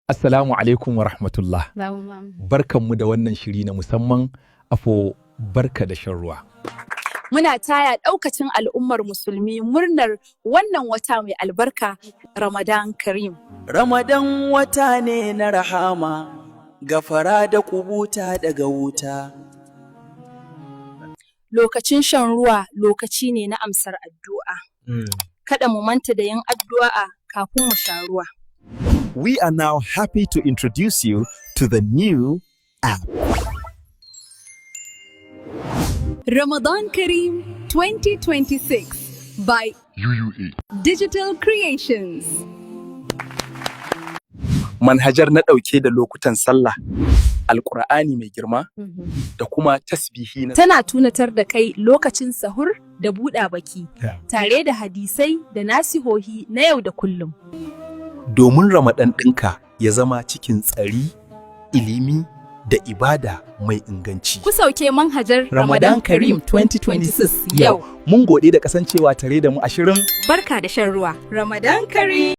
Assalamu alaikum wa rahmatullah. Barkanmu da wannan shiri na musamman afo barka da shan ruwa. Muna taya ɗaukacin al'ummar musulmi murnar wannan wata mai albarka, Ramadan Karim. Ramadan wata ne na rahama, gafara da kubuta daga wuta. Lokacin shan ruwa lokaci ne na amsar addu'a. Kada mu manta da yin addu'a kafin mu sha ruwa. We are now happy to introduce you to the new app. Ramadan Kareem 2026 by UUA. Digital Creations. Manhajar na ɗauke da lokutan sallah, Alƙur'ani mai girma da kuma tasbihi na Tana tunatar da kai lokacin sahur da buɗa baki, tare da hadisai da nasihohi na yau da kullum. Domin Ramadan ɗinka ya zama cikin tsari, ilimi da ibada mai inganci. Ku sauke manhajar Ramadan Kareem 2026 yau. Mun gode da kasancewa tare da mu a shirin Barka da shan ruwa. Ramadan Kareem.